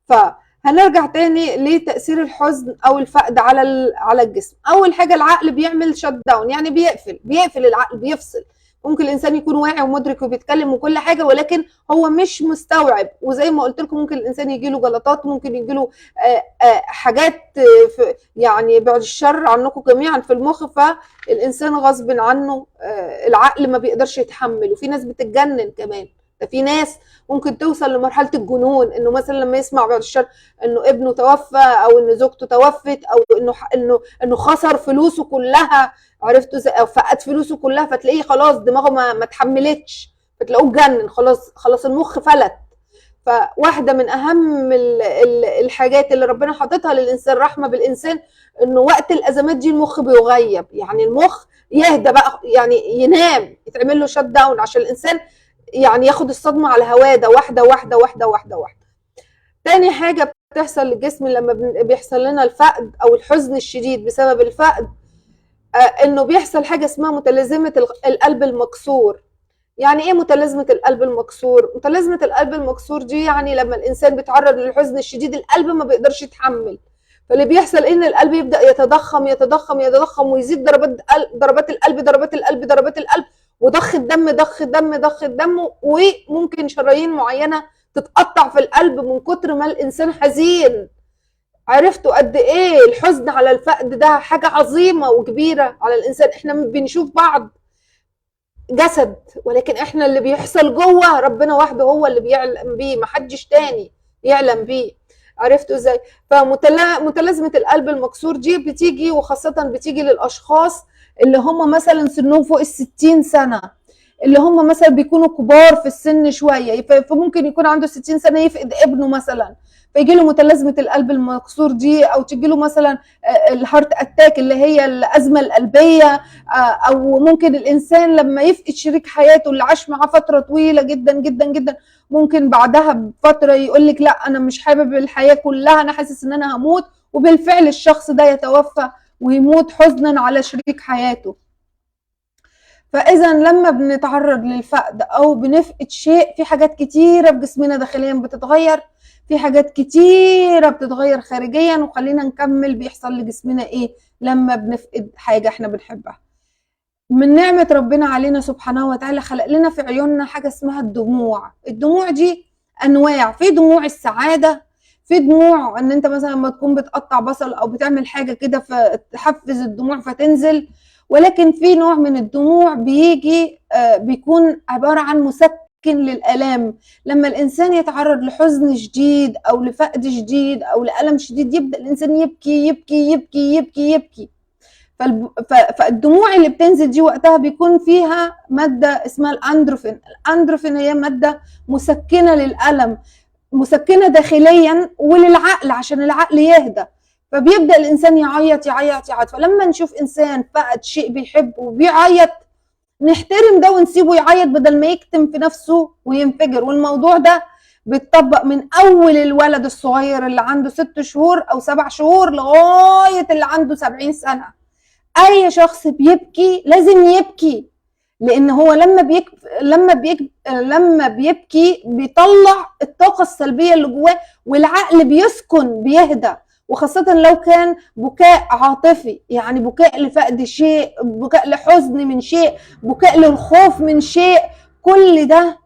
فهنرجع تاني لتاثير الحزن او الفقد على الجسم. اول حاجة العقل بيعمل shut down، يعني بيقفل العقل، بيفصل. ممكن الانسان يكون واعي ومدرك وبيتكلم وكل حاجة، ولكن هو مش مستوعب. وزي ما قلت لكم ممكن الانسان يجي له جلطات، ممكن يجي له حاجات يعني بعد الشر عنكم جميعا في المخ، فالانسان غصب عنه العقل ما بيقدرش يتحمل. وفي ناس بتتجنن كمان، ده في ناس ممكن توصل لمرحلة الجنون، انه مثلا لما يسمع بعد الشر انه ابنه توفى او ان زوجته توفت او انه انه انه خسر فلوسه كلها، عرفتوا ازاي، او فقد فلوسه كلها، فتلاقيه خلاص دماغه ما اتحملتش، فتلاقوه اتجنن خلاص، خلاص المخ فلت. فواحدة من اهم الحاجات اللي ربنا حاططها للانسان رحمه بالانسان، انه وقت الازمات دي المخ بيغيب، يعني المخ يهدى بقى، يعني ينام، يتعمل له shut down عشان الانسان يعني ياخد الصدمة على هواه ده، واحدة واحدة واحدة واحدة واحدة. تاني حاجة بتحصل للجسم لما بيحصل لنا الفقد او الحزن الشديد بسبب الفقد، انه بيحصل حاجة اسمها متلازمة القلب المكسور. يعني ايه متلازمة القلب المكسور؟ متلازمة القلب المكسور دي يعني لما الانسان بيتعرض للحزن الشديد القلب ما بيقدرش يتحمل، فاللي بيحصل ان القلب يبدا يتضخم يتضخم يتضخم ويزيد ضربات القلب ضربات القلب ضربات القلب، وضخ الدم ضخ الدم ضخ الدم، وممكن شرايين معينة تتقطع في القلب من كتر ما الانسان حزين. عرفتوا قد ايه الحزن على الفقد ده حاجة عظيمة وكبيره على الانسان؟ احنا بنشوف بعض جسد، ولكن احنا اللي بيحصل جوه ربنا وحده هو اللي بيعلم بيه، محدش تاني يعلم بيه. عرفتوا ازاي؟ فمتلازمه القلب المكسور دي بتيجي، وخاصة بتيجي للاشخاص اللي هم مثلا سنهم فوق 60 سنة، اللي هم مثلا بيكونوا كبار في السن شوية، فممكن يكون عنده 60 سنة يفقد ابنه مثلا، فيجي له متلازمة القلب المكسور دي، او تجي له مثلا ال heart attack اللي هي الازمة القلبية، او ممكن الانسان لما يفقد شريك حياته اللي عاش معاه فترة طويلة جدا جدا جدا، ممكن بعدها بفترة يقول لك لا انا مش حابب الحياة كلها، انا حاسس ان انا هموت، وبالفعل الشخص ده يتوفى ويموت حزنا على شريك حياته. فاذا لما بنتعرض للفقد او بنفقد شيء، في حاجات كتيرة في جسمنا داخليا بتتغير، في حاجات كتيرة بتتغير خارجيا. وخلينا نكمل بيحصل لجسمنا ايه لما بنفقد حاجة احنا بنحبها. من نعمه ربنا علينا سبحانه وتعالى خلق لنا في عيوننا حاجة اسمها الدموع. الدموع دي انواع، في دموع السعادة، في دموع ان انت مثلا لما تكون بتقطع بصل او بتعمل حاجة كده فتحفز الدموع فتنزل، ولكن في نوع من الدموع بيجي بيكون عبارة عن مسكن مسكن للآلام. لما الإنسان يتعرض لحزن شديد أو لفقد شديد أو لألم شديد، يبدأ الإنسان يبكي يبكي يبكي يبكي يبكي. فالدموع اللي بتنزل دي وقتها بيكون فيها مادة اسمها الأندروفين. الأندروفين هي مادة مسكنة للألم، مسكنة داخليا وللعقل عشان العقل يهدى. فبيبدأ الإنسان يعيط يعيط يعيط. فلما نشوف إنسان فقد شيء بيحبه وبيعيط، نحترم ده ونسيبه يعيط بدل ما يكتم في نفسه وينفجر. والموضوع ده بيتطبق من أول الولد الصغير اللي عنده 6 شهور أو 7 شهور لغاية اللي عنده 70 سنة. أي شخص بيبكي لازم يبكي، لأن هو لما بيبكي بيطلع الطاقة السلبية اللي جواه، والعقل بيسكن بيهدى. وخاصة لو كان بكاء عاطفي، يعني بكاء لفقد شيء، بكاء لحزن من شيء، بكاء للخوف من شيء. كل ده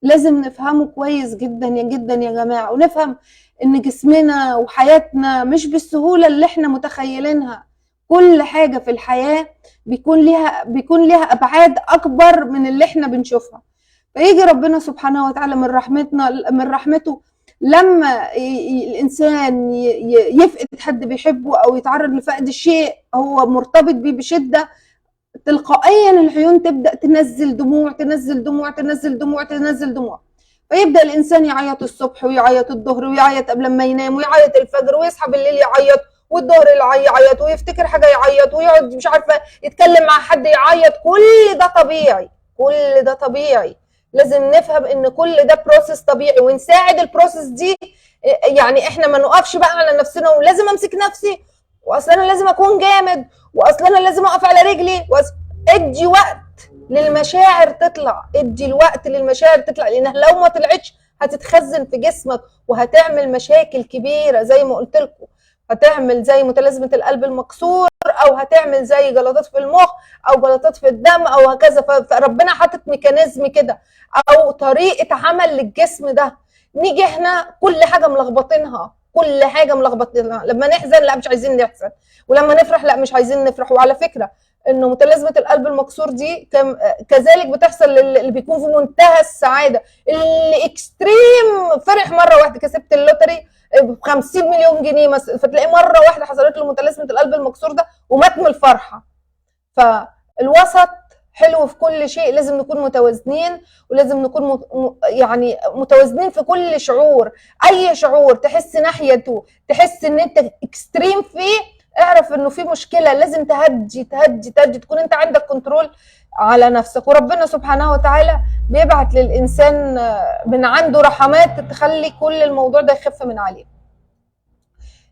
لازم نفهمه كويس جدا يا جدا يا جماعة، ونفهم إن جسمنا وحياتنا مش بالسهولة اللي احنا متخيلينها. كل حاجة في الحياة بيكون ليها أبعاد أكبر من اللي احنا بنشوفها. فيجي ربنا سبحانه وتعالى من رحمته لما الإنسان يفقد حد بيحبه أو يتعرض لفقد شيء هو مرتبط بيه بشدة، تلقائيا العيون تبدأ تنزل دموع تنزل دموع تنزل دموع تنزل دموع. فيبدأ الإنسان يعيط الصبح ويعيط الظهر ويعيط قبل ما ينام ويعيط الفجر ويصحى بالليل يعيط، والظهر يعيط ويفتكر حاجة يعيط، ويقعد مش عارفة يتكلم مع حد يعيط. كل ده طبيعي، كل ده طبيعي. لازم نفهم ان كل ده process طبيعي، ونساعد ال process دي. يعني احنا ما نقفش بقى على نفسنا ولازم امسك نفسي، واصل انا لازم اكون جامد، واصل انا لازم اقف على رجلي. ادي وقت للمشاعر تطلع، ادي الوقت للمشاعر تطلع، لانها لو ما طلعتش هتتخزن في جسمك وهتعمل مشاكل كبيرة زي ما قلت لكم. هتعمل زي متلازمة القلب المكسور، او هتعمل زي جلطات في المخ او جلطات في الدم او هكذا. فربنا حاطط mechanism كده او طريقة عمل للجسم ده. نيجي احنا كل حاجة ملخبطينها، كل حاجة ملخبطينها. لما نحزن لا مش عايزين نحزن، ولما نفرح لا مش عايزين نفرح. وعلى فكرة انه متلازمة القلب المكسور دي كذلك بتحصل اللي بيكون في منتهى السعادة، اللي extreme فرح مرة واحدة، كسبت ال lottery ب 50 مليون جنيه مثلا، فتلاقيه مرة واحدة حصلت له متلازمة القلب المكسور ده ومات من الفرحة. فالوسط حلو في كل شيء، لازم نكون متوازنين، ولازم نكون يعني متوازنين في كل شعور. اي شعور تحس ناحيته، تحس ان انت extreme فيه، اعرف انه في مشكلة، لازم تهدي تهدي تهدي، تكون انت عندك control على نفسك. وربنا سبحانه وتعالى بيبعت للإنسان من عنده رحمات تخلي كل الموضوع ده يخف من عليه.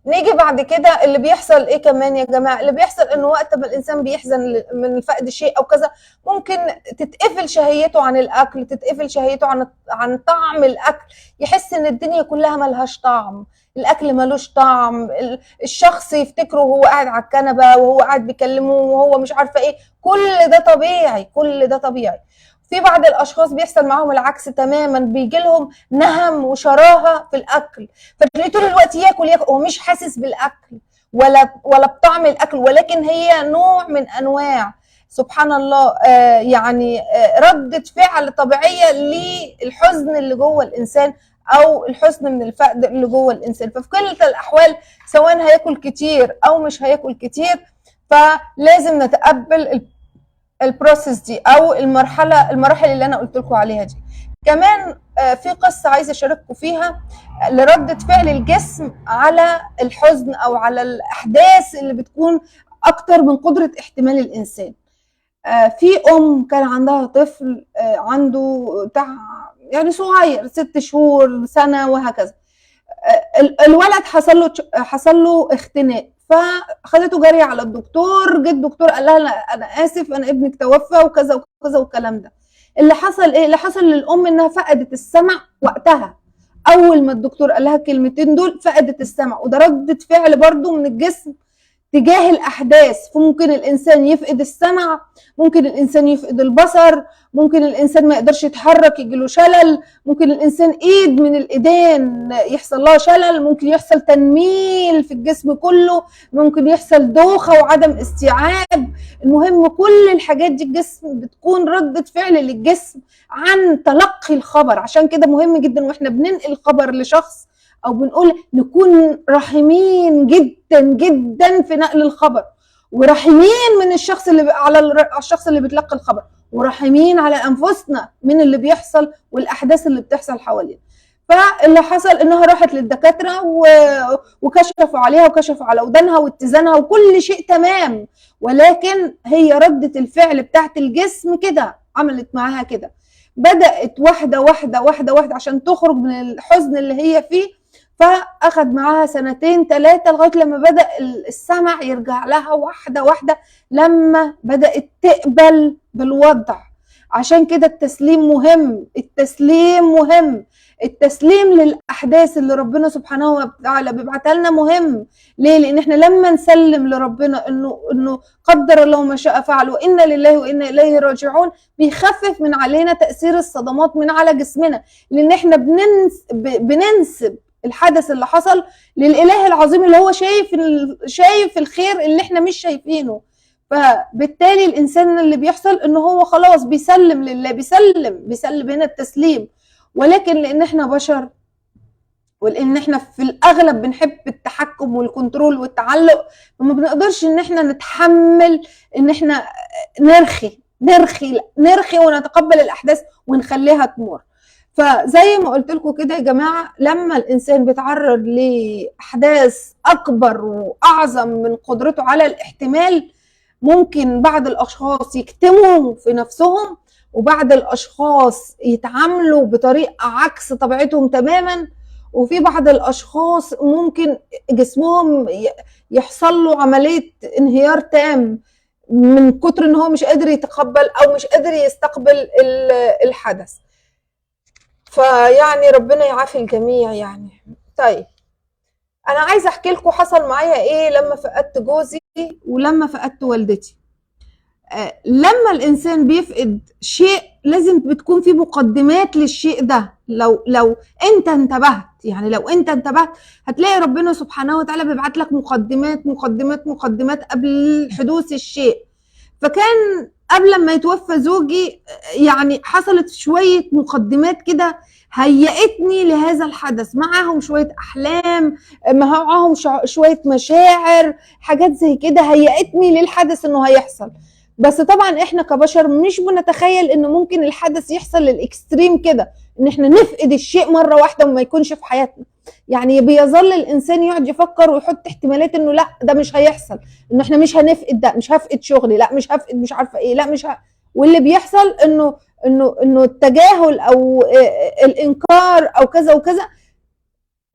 نيجي بعد كده اللي بيحصل ايه كمان يا جماعة؟ اللي بيحصل انه وقت ما الانسان بيحزن من فقد شيء او كذا، ممكن تتقفل شهيته عن الاكل، تتقفل شهيته عن طعم الاكل، يحس ان الدنيا كلها ملهاش طعم، الاكل ملوش طعم، الشخص يفتكره وهو قاعد على الكنبة وهو قاعد بيكلمه وهو مش عارفه ايه. كل ده طبيعي، كل ده طبيعي. في بعض الاشخاص بيحصل معاهم العكس تماما، بيجي لهم نهم وشراهه في الاكل، فتلاقيه طول الوقت ياكل ياكل وهو مش حاسس بالاكل ولا بطعم الاكل، ولكن هي نوع من انواع سبحان الله يعني ردة فعل طبيعية للحزن اللي جوه الانسان او الحزن من الفقد اللي جوه الانسان. ففي كل الاحوال سواء هياكل كتير او مش هياكل كتير، فلازم نتقبل ال process دي او المراحل اللي انا قلت لكم عليها دي. كمان في قصة عايزه اشارككم فيها لردة فعل الجسم على الحزن او على الاحداث اللي بتكون اكتر من قدره احتمال الانسان. في ام كان عندها طفل عنده يعني صغير، 6 شهور، سنة وهكذا. الولد حصل له اختناق، فخدته جري على الدكتور. جه الدكتور قال لها انا اسف، انا ابنك توفى وكذا وكذا والكلام ده. اللي حصل ايه؟ اللي حصل للام انها فقدت السمع وقتها. اول ما الدكتور قال لها الكلمتين دول فقدت السمع، وده ردة فعل برضو من الجسم تجاه الأحداث. فممكن الإنسان يفقد السمع، ممكن الإنسان يفقد البصر، ممكن الإنسان ما يقدرش يتحرك يجيله شلل، ممكن الإنسان إيد من الإيدين يحصل لها شلل، ممكن يحصل تنميل في الجسم كله، ممكن يحصل دوخة وعدم استيعاب. المهم كل الحاجات دي الجسم بتكون ردة فعل للجسم عن تلقي الخبر. عشان كده مهم جدا واحنا بننقل خبر لشخص او بنقول نكون رحيمين جدا جدا في نقل الخبر، ورحيمين من الشخص اللي على الشخص اللي بيتلقى الخبر، ورحيمين على انفسنا من اللي بيحصل والاحداث اللي بتحصل حوالينا. فاللي حصل انها راحت للدكاتره وكشفوا عليها وكشفوا على ودانها واتزانها وكل شيء تمام، ولكن هي ردة الفعل بتاعت الجسم كده عملت معاها كده. بدأت واحدة واحدة واحدة واحدة عشان تخرج من الحزن اللي هي فيه. فأخد معاها 2 3 لغاية لما بدأ السمع يرجع لها واحدة واحدة، لما بدأت تقبل بالوضع. عشان كده التسليم مهم، التسليم مهم، التسليم للأحداث اللي ربنا سبحانه وتعالى بيبعتها لنا مهم. ليه؟ لأن احنا لما نسلم لربنا إنه قدر الله ما شاء فعل وإنا لله وإنا إليه راجعون، بيخفف من علينا تأثير الصدمات من على جسمنا، لأن احنا بننسب الحدث اللي حصل للإله العظيم اللي هو شايف الخير اللي احنا مش شايفينه. فبالتالي الإنسان اللي بيحصل إنه هو خلاص بيسلم لله، بيسلم هنا التسليم. ولكن لأن احنا بشر، ولأن احنا في الأغلب بنحب التحكم والكنترول والتعلق، فما بنقدرش إن احنا نتحمل إن احنا نرخي نرخي نرخي ونتقبل الأحداث ونخليها تمر. فزي ما قلت لكم كده يا جماعة، لما الإنسان بيتعرض لأحداث أكبر وأعظم من قدرته على الاحتمال، ممكن بعض الأشخاص يكتموا في نفسهم، وبعض الأشخاص يتعاملوا بطريقة عكس طبيعتهم تماما، وفي بعض الأشخاص ممكن جسمهم يحصل له عملية انهيار تام من كتر إن هو مش قادر يتقبل أو مش قادر يستقبل الحدث. فيعني ربنا يعافي الجميع يعني. طيب انا عايزه احكي لكم حصل معايا ايه لما فقدت جوزي ولما فقدت والدتي. لما الانسان بيفقد شيء لازم بتكون في مقدمات للشيء ده. لو انت انتبهت، يعني لو انت انتبهت هتلاقي ربنا سبحانه وتعالى بيبعت لك مقدمات مقدمات مقدمات قبل حدوث الشيء. فكان قبل ما يتوفى زوجي يعني حصلت شوية مقدمات كده هيئتني لهذا الحدث، معاهم شوية أحلام، معاهم شوية مشاعر، حاجات زي كده هيئتني للحدث إنه هيحصل. بس طبعا إحنا كبشر مش بنتخيل إنه ممكن الحدث يحصل للإكستريم كده، إن إحنا نفقد الشيء مرة واحدة وما يكونش في حياتنا. يعني بيظل الانسان يقعد يفكر ويحط احتمالات انه لا ده مش هيحصل، انه احنا مش هنفقد ده، مش هفقد شغلي، لا مش هفقد مش عارفه ايه، لا مش واللي بيحصل انه انه انه التجاهل او الانكار او كذا وكذا.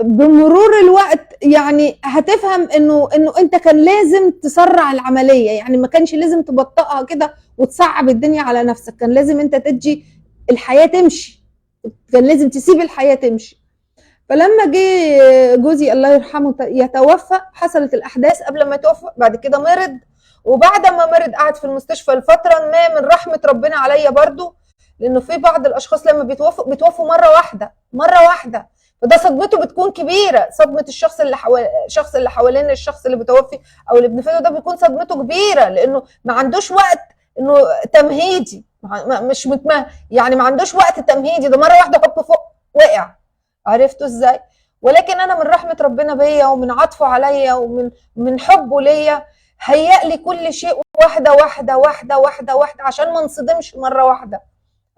بمرور الوقت يعني هتفهم انه انت كان لازم تسرع العملية، يعني ما كانش لازم تبطئها كده وتصعب الدنيا على نفسك، كان لازم انت تدي الحياة تمشي، كان لازم تسيب الحياة تمشي. فلما جه جوزي الله يرحمه يتوفى، حصلت الاحداث قبل ما يتوفى، بعد كده مرض، وبعد ما مرض قعد في المستشفى لفترة ما، من رحمه ربنا عليا برضو، لانه في بعض الاشخاص لما بيتوفوا بيتوفوا مرة واحدة مرة واحدة، فده صدمته بتكون كبيرة، صدمة الشخص اللي الشخص اللي حوالين الشخص اللي بيتوفي او اللي بنفقده ده بيكون صدمته كبيرة، لانه ما عندوش وقت انه تمهيدي، مش يعني ما عندوش وقت تمهيدي، ده مرة واحدة هوب فوق وقع. عرفتوا ازاي؟ ولكن انا من رحمه ربنا بيا ومن عطفه عليا ومن حبه ليا هيأ لي كل شيء واحدة واحدة واحدة واحدة واحدة عشان ما انصدمش مرة واحدة.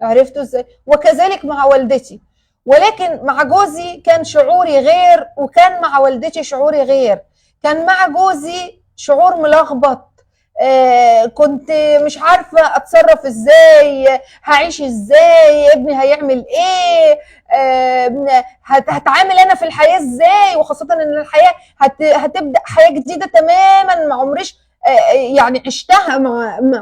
عرفتوا ازاي؟ وكذلك مع والدتي. ولكن مع جوزي كان شعوري غير، وكان مع والدتي شعوري غير. كان مع جوزي شعور ملخبط، كنت مش عارفة أتصرف إزاي، هعيش إزاي، ابني هيعمل إيه، هتعامل أنا في الحياة إزاي، وخاصة إن الحياة هتبدأ حياة جديدة تماما ما عمريش يعني عشتها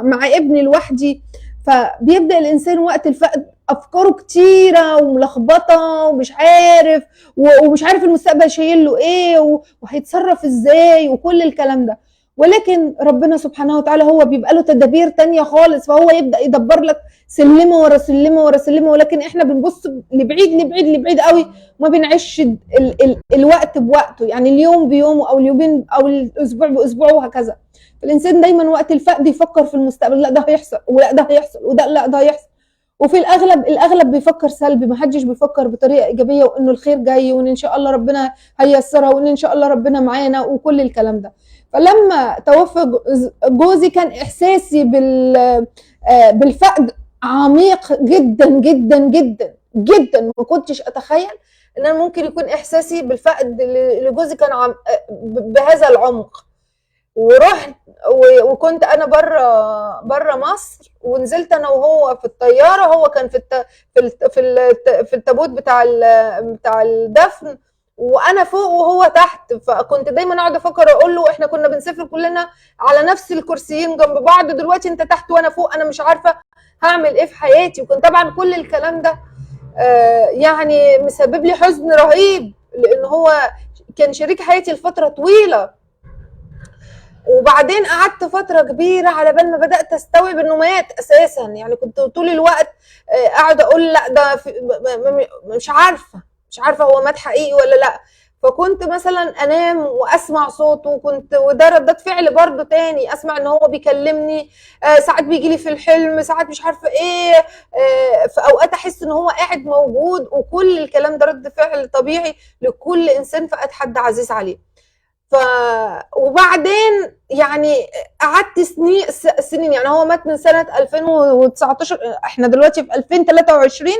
مع ابني لوحدي. فبيبدأ الإنسان وقت الفقد أفكاره كتيرة وملخبطة ومش عارف ومش عارف المستقبل شايل له إيه وهيتصرف إزاي وكل الكلام ده. ولكن ربنا سبحانه وتعالى هو بيبقى له تدابير تانية خالص، فهو يبدأ يدبر لك سلمه ورا سلمه ورا سلمه، ولكن احنا بنبص لبعيد لبعيد لبعيد قوي، ما بنعيش الوقت بوقته، يعني اليوم بيومه او اليومين او الاسبوع باسبوعه وهكذا. فالانسان دايما وقت الفقد يفكر في المستقبل، لا ده هيحصل ولا ده هيحصل وده لا ده هيحصل، وفي الاغلب بيفكر سلبي، ما حدش بيفكر بطريقة ايجابية وانه الخير جاي وان ان شاء الله ربنا هيسرها وان ان شاء الله ربنا معانا وكل الكلام ده. فلما توفى جوزي كان احساسي بالفقد عميق جدا جدا جدا جدا، ما كنتش اتخيل ان انا ممكن يكون احساسي بالفقد لجوزي كان بهذا العمق. ورحت وكنت انا بره مصر، ونزلت انا وهو في الطيارة، هو كان في التابوت بتاع الدفن، وانا فوق وهو تحت. فكنت دايما اقعد افكر اقول له احنا كنا بنسافر كلنا على نفس الكرسيين جنب بعض، دلوقتي انت تحت وانا فوق، انا مش عارفه هعمل ايه في حياتي. وكان طبعا كل الكلام ده يعني مسبب لي حزن رهيب، لان هو كان شريك حياتي لفترة طويلة. وبعدين قعدت فترة كبيرة على بال ما بدات استوعب انه مات اساسا، يعني كنت طول الوقت اقعد اقول لا ده مش عارفه هو مات حقيقي ولا لا. فكنت مثلا انام واسمع صوته، كنت وده ردات فعل برضه تاني، اسمع ان هو بيكلمني، ساعات بيجي لي في الحلم، ساعات مش عارفه ايه، في اوقات احس ان هو قاعد موجود. وكل الكلام ده رد فعل طبيعي لكل انسان فقد حد عزيز عليه. وبعدين يعني قعدت سنين، يعني هو مات من سنة 2019، احنا دلوقتي في 2023،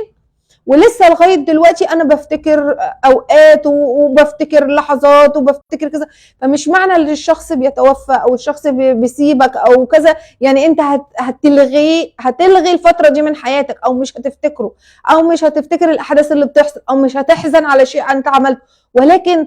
ولسه لغاية دلوقتي انا بفتكر اوقات وبفتكر لحظات وبفتكر كذا. فمش معنى ان الشخص بيتوفى او الشخص بيسيبك او كذا يعني انت هتلغي الفترة دي من حياتك، او مش هتفتكره، او مش هتفتكر الاحداث اللي بتحصل، او مش هتحزن على شيء انت عملته. ولكن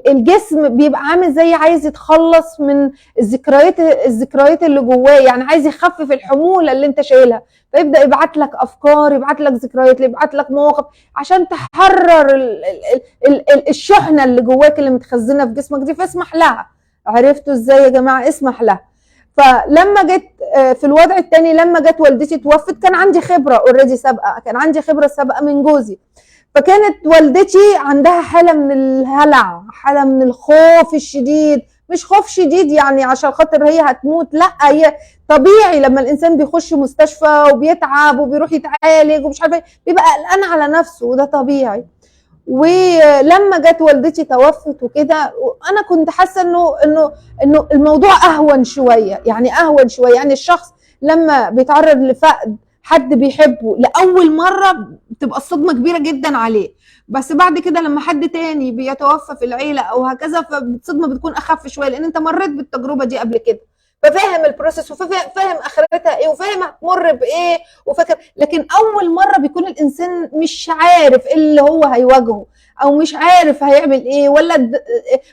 الجسم بيبقى عامل زي عايز يتخلص من الذكريات اللي جواه، يعني عايز يخفف الحمولة اللي انت شايلها، فيبدا يبعت لك افكار، يبعت لك ذكريات، يبعت لك مواقف عشان تحرر ال ال ال ال الشحنة اللي جواك اللي متخزنه في جسمك دي. فاسمح لها. عرفتوا ازاي يا جماعة؟ اسمح لها. فلما جيت في الوضع الثاني، لما جت والدتي توفت، كان عندي خبره already سابقه، كان عندي خبره سابقه من جوزي. فكانت والدتي عندها حالة من الهلع، حالة من الخوف الشديد، مش خوف شديد يعني عشان خاطر هي هتموت، لا، هي طبيعي لما الإنسان بيخش مستشفى وبيتعب وبيروح يتعالج ومش عارفة بيبقى قلقان على نفسه، وده طبيعي. ولما جت والدتي توفت وكده، أنا كنت حاسة إنه إنه إنه الموضوع أهون شوية، يعني أهون شوية. يعني الشخص لما بيتعرض لفقد حد بيحبه لأول مرة بتبقى الصدمة كبيرة جدا عليه، بس بعد كده لما حد تاني بيتوفى في العيلة أو هكذا، فالصدمة بتكون أخف شوية، لأن أنت مريت بالتجربة دي قبل كده، ففاهم ال process وفاهم آخرتها إيه وفاهم هتمر بإيه وفاكر. لكن أول مرة بيكون الإنسان مش عارف إيه اللي هو هيواجهه، أو مش عارف هيعمل إيه،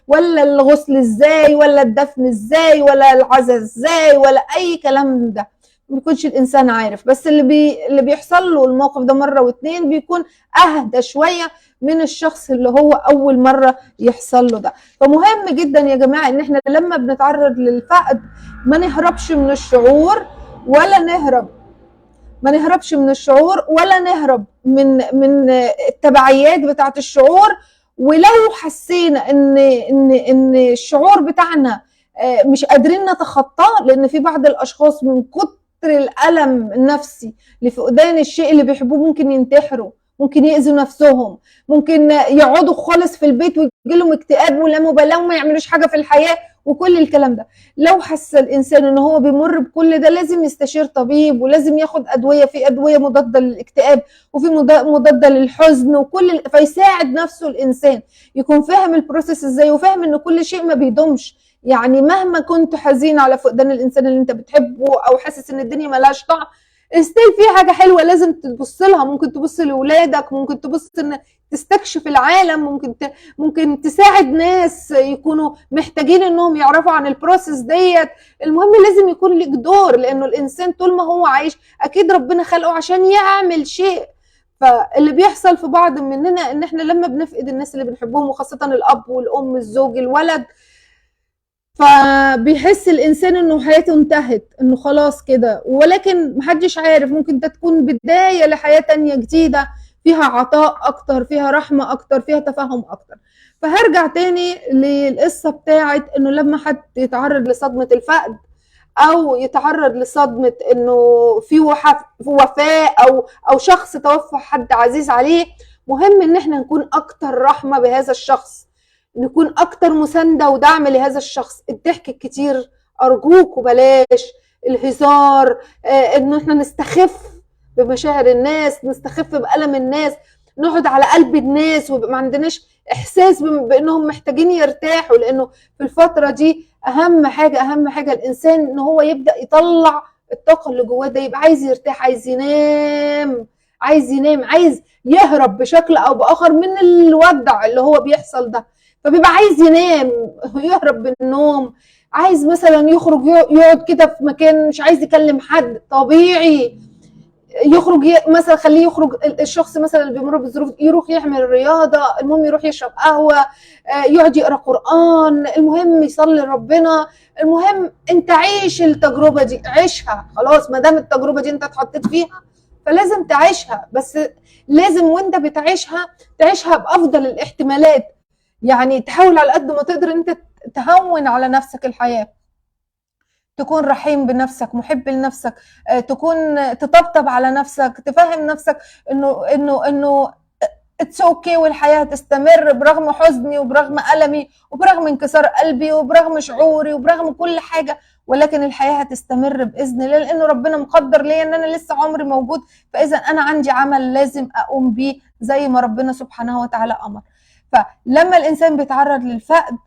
ولا الغسل إزاي، ولا الدفن إزاي، ولا العزاء إزاي، ولا أي كلام ده ما بيكونش الانسان عارف. بس اللي بيحصل له الموقف ده مرة واتنين بيكون اهدى شوية من الشخص اللي هو اول مرة يحصل له ده. فمهم جدا يا جماعة ان احنا لما بنتعرض للفقد ما نهربش من الشعور، ولا نهرب، ما نهربش من الشعور، ولا نهرب من التبعيات بتاعه الشعور. ولو حسينا ان ان ان الشعور بتاعنا مش قادرين نتخطاه، لان في بعض الاشخاص من كتر الألم النفسي لفقدان الشيء اللي بيحبوه ممكن ينتحروا، ممكن يأذوا نفسهم، ممكن يقعدوا خالص في البيت ويجيلهم اكتئاب ولا مبالاة وما يعملوش حاجة في الحياة وكل الكلام ده. لو حس الإنسان إن هو بيمر بكل ده لازم يستشير طبيب، ولازم ياخد أدوية، في أدوية مضادة للاكتئاب وفي مضادة للحزن وكل، فيساعد نفسه الإنسان يكون فاهم ال process إزاي، وفاهم إن كل شيء ما بيدومش. يعني مهما كنت حزين على فقدان الانسان اللي انت بتحبه او حاسس ان الدنيا ملهاش طعم، still في حاجة حلوة لازم تبص لها. ممكن تبص لاولادك، ممكن تبص ان تستكشف العالم، ممكن تساعد ناس يكونوا محتاجين انهم يعرفوا عن ال process ديت. المهم لازم يكون لك دور، لانه الانسان طول ما هو عايش اكيد ربنا خلقه عشان يعمل شيء. فاللي بيحصل في بعض مننا ان احنا لما بنفقد الناس اللي بنحبهم، وخاصة الاب والام، الزوج، الولد، فبيحس الانسان انه حياته انتهت، انه خلاص كده، ولكن محدش عارف، ممكن ده تكون بداية لحياه تانية جديدة فيها عطاء اكتر، فيها رحمه اكتر، فيها تفهم اكتر. فهرجع تاني للقصة بتاعت انه لما حد يتعرض لصدمه الفقد او يتعرض لصدمه انه في وفاه او شخص توفى حد عزيز عليه، مهم ان احنا نكون اكتر رحمه بهذا الشخص، نكون اكتر مساندة ودعم لهذا الشخص. الضحك الكتير ارجوك وبلاش الهزار، ان احنا نستخف بمشاعر الناس، نستخف بألم الناس، نقعد على قلب الناس وما عندناش احساس بانهم محتاجين يرتاحوا. لانه في الفترة دي اهم حاجة الانسان ان هو يبدا يطلع الطاقة اللي جواه ده، يبقى عايز يرتاح، عايز ينام، عايز يهرب بشكل او باخر من الوضع اللي هو بيحصل ده، فبيبقى عايز ينام، يهرب بالنوم، عايز مثلا يخرج يقعد كده في مكان مش عايز يكلم حد. طبيعي يخرج مثلا، خليه يخرج الشخص مثلا اللي بيمر بالظروف يروح يعمل رياضة، المهم يروح يشرب قهوة، يقعد يقرا قران، المهم يصلي ربنا، المهم انت عيش التجربة دي، عيشها خلاص. ما دام التجربة دي انت اتحطيت فيها فلازم تعيشها، بس لازم وانت بتعيشها تعيشها بافضل الاحتمالات، يعني تحاول على قد ما تقدر انت تهون على نفسك الحياة، تكون رحيم بنفسك، محب لنفسك، تكون تطبطب على نفسك، تفهم نفسك انه انه انه it's okay والحياة هتستمر برغم حزني وبرغم ألمي وبرغم انكسار قلبي وبرغم شعوري وبرغم كل حاجة، ولكن الحياة هتستمر باذن الله، لانه ربنا مقدر ليا ان انا لسه عمري موجود، فاذا انا عندي عمل لازم اقوم بيه زي ما ربنا سبحانه وتعالى امر. فلما الانسان بيتعرض للفقد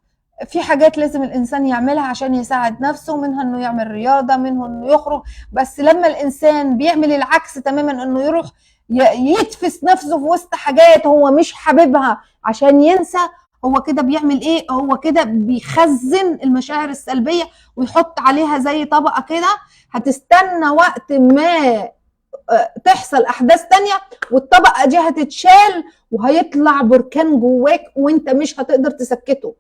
في حاجات لازم الانسان يعملها عشان يساعد نفسه، منها انه يعمل رياضة، منه انه يخرج. بس لما الانسان بيعمل العكس تماما، انه يروح يدفس نفسه في وسط حاجات هو مش حاببها عشان ينسى، هو كده بيعمل ايه؟ هو كده بيخزن المشاعر السلبية ويحط عليها زي طبقه كده، هتستنى وقت ما تحصل احداث تانية والطبقة دي هتتشال وهيطلع بركان جواك وانت مش هتقدر تسكته.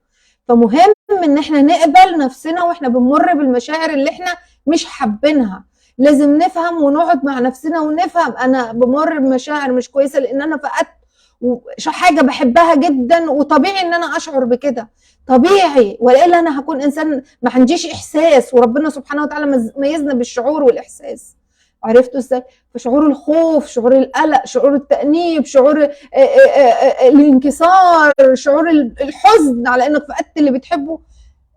فمهم ان احنا نقبل نفسنا واحنا بنمر بالمشاعر اللي احنا مش حابينها، لازم نفهم ونقعد مع نفسنا ونفهم انا بمر بمشاعر مش كويسة لان انا فقدت حاجة بحبها جدا، وطبيعي ان انا اشعر بكده، طبيعي، والا انا هكون انسان ما عنديش احساس، وربنا سبحانه وتعالى ميزنا بالشعور والاحساس. عرفتوا ازاي؟ فشعور الخوف، شعور القلق، شعور التأنيب، شعور الانكسار، شعور الحزن على انك فقدت اللي بتحبه،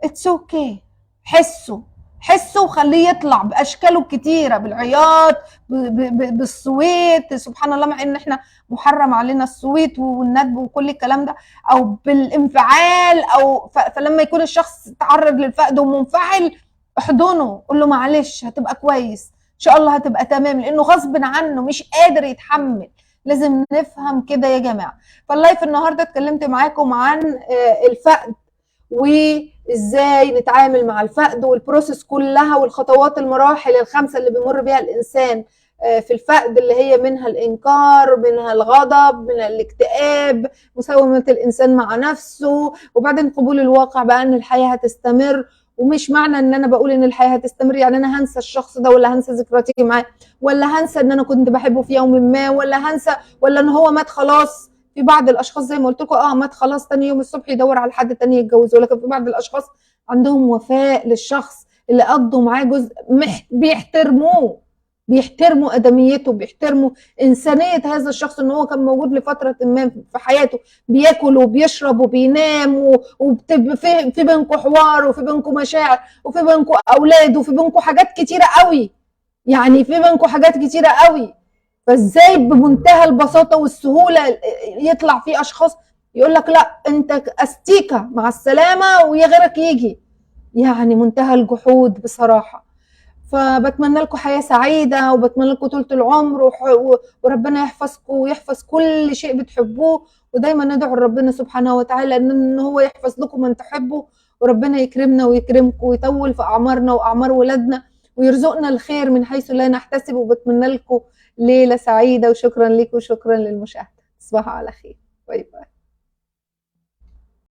it's okay، حسه حسه وخليه يطلع باشكاله الكتيرة، بالعياط، بالصويت، سبحان الله، مع ان احنا محرم علينا الصويت والندب وكل الكلام ده، او بالانفعال، او فلما يكون الشخص تعرض للفقد ومنفعل احضنه، قول له معلش هتبقى كويس ان شاء الله، هتبقى تمام، لانه غصب عنه مش قادر يتحمل. لازم نفهم كده يا جماعة. فال live النهارده اتكلمت معاكم عن الفقد وازاي نتعامل مع الفقد وال process كلها والخطوات، المراحل الخمسة اللي بيمر بيها الانسان في الفقد، اللي هي منها الانكار، منها الغضب، منها الاكتئاب، مساومة الانسان مع نفسه، وبعدين قبول الواقع بقى ان الحياة هتستمر. ومش معنى ان انا بقول ان الحياة هتستمر يعني انا هنسى الشخص ده، ولا هنسى ذكرياتي معاه، ولا هنسى ان انا كنت بحبه في يوم ما، ولا هنسى، ولا ان هو مات خلاص. في بعض الاشخاص زي ما قلت لكم مات خلاص، تاني يوم الصبح يدور على حد تاني يتجوزه. ولكن في بعض الاشخاص عندهم وفاء للشخص اللي قضوا معاه جزء، بيحترموه، بيحترموا ادميته، بيحترموا انسانيه هذا الشخص، ان هو كان موجود لفترة ما في حياته، بياكل وبيشرب وبينام، وفي بينكم حوار، وفي بينكم مشاعر، وفي بينكم اولاد، وفي بينكم حاجات كتيرة قوي، يعني في بينكم حاجات كتيرة قوي. فازاي بمنتهى البساطة والسهوله يطلع في اشخاص يقول لك لا انت استيكه مع السلامة ويا غيرك يجي، يعني منتهى الجحود بصراحة. فبتمنى لكم حياة سعيدة، وبتمنى لكم طولة العمر، وربنا يحفظكم ويحفظ كل شيء بتحبوه، ودايما ندعو لربنا سبحانه وتعالى ان هو يحفظ لكم من تحبوا، وربنا يكرمنا ويكرمكم ويطول في اعمارنا واعمار ولادنا ويرزقنا الخير من حيث لا نحتسب. وبتمنى لكم ليلة سعيدة، وشكرا لكم وشكرا للمشاهدة. تصبحوا على خير، bye bye.